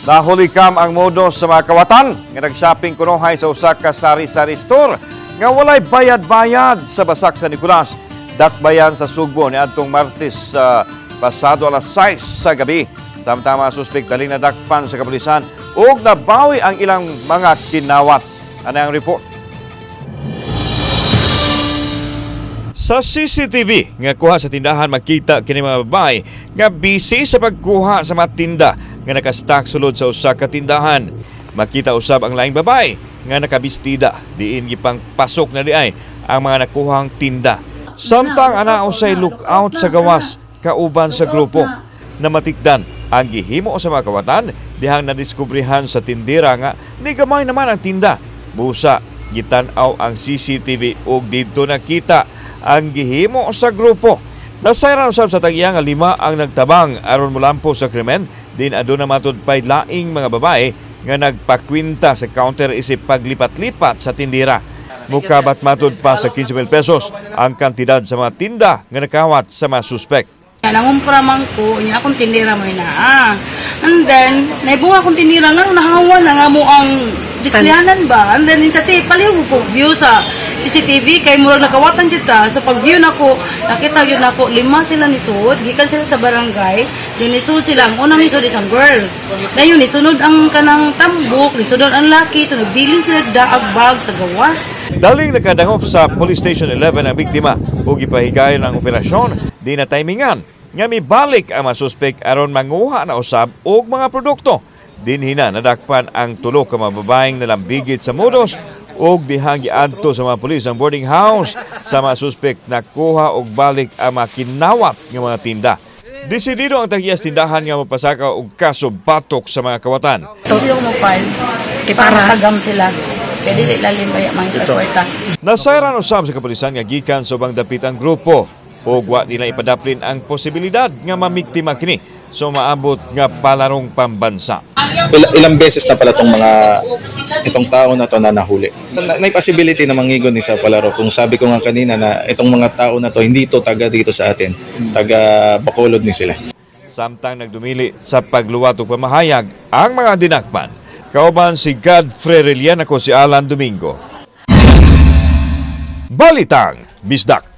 Nahuli kam ang modus sa mga kawatan nga nag-shopping kunohay sa usa ka sari-sari store nga walay bayad-bayad sa Basak San Nicolas. Dakbayan sa Sugbo ni adtong Martes sa pasado alas 6 sa gabi. Samtang mga suspek daling nadakpan sa kapulisan ug nabawi ang ilang mga kinawat. Ano ang report? Sa CCTV nga kuha sa tindahan makita kini mga babae nga busy sa pagkuha sa mga tinda nga nakastock sulod sa usa ka tindahan. Makita usab ang laing babae nga nakabistida diin gipang pasok na diay ang mga nakuhang tinda. Samtang ana usay lookout sa gawas kauban sa grupo. Namatikdan ang gihimo sa mga kawatan dihang nadiskubrehan sa tindera nga ni gamay naman ang tinda. Busa gitan-aw ang CCTV ug didto nakita ang gihimo sa grupo. Nasayran usab sa tag-iya nga 5 ang nagtabang aron molampo sa krimen din aduna matud pay laing mga babae nga nagpakwinta sa counter isip paglipat-lipat sa tindera. Mukabat matud pa sa 15,000 pesos ang kantidad sa mga tinda nga nakawat sa mga suspek. Nangumpra man ko, niya akong tindera mo na. And then, naibunga akong tindera nga nahawa na nga mo ang displayanan ba. And then, ti paliw ko view sa CCTV kay murag nakawatan jud ta. So pag view nako, nakita gyud nako 5 sila nisud, gikan sila sa barangay, then nisud sila. Ang unang nisud isang girl. Dayon nisunod ang kanang tambok, nisunod ang laki, so nagbilin sila daag bag sa gawas. Daling nakadangop sa Police Station 11 ang biktima ug gipahigayon ang operasyon di na timingan nga mibalik ang mga suspek aron manguha na usab og mga produkto. Dinhi na nadakpan ang tulo ka mga babaeng nalambigit sa modus ug dihang giadto sa mga pulis ang boarding house sa mga suspek nakuha og balik ang mga kinawat nga mga tinda. Desidido ang tag-iyas tindahan nga mapasaka og kaso batok sa mga kawatan. Tulong mo file kay para tagam sila. Kay dili lalim baya mga kwarta. Nasayran usab sa kapulisan nga gikan sa ubang dapit ang grupo ug wa nila ipadaplin ang posibilidad nga mamiktima kini so maabot nga palarong pambansa. Ilang beses na pala itong tao na to na nahuli. May possibility na mangigon ni sa palaro. Kung sabi ko nga kanina na itong mga tao na to hindi to taga dito sa atin, taga Bacolod ni sila. Samtang nagdumili sa pagluwat ug pamahayag ang mga dinakpan. Kauban si Godfrey Relian, ako si Alan Domingo. Balitang Bisdak.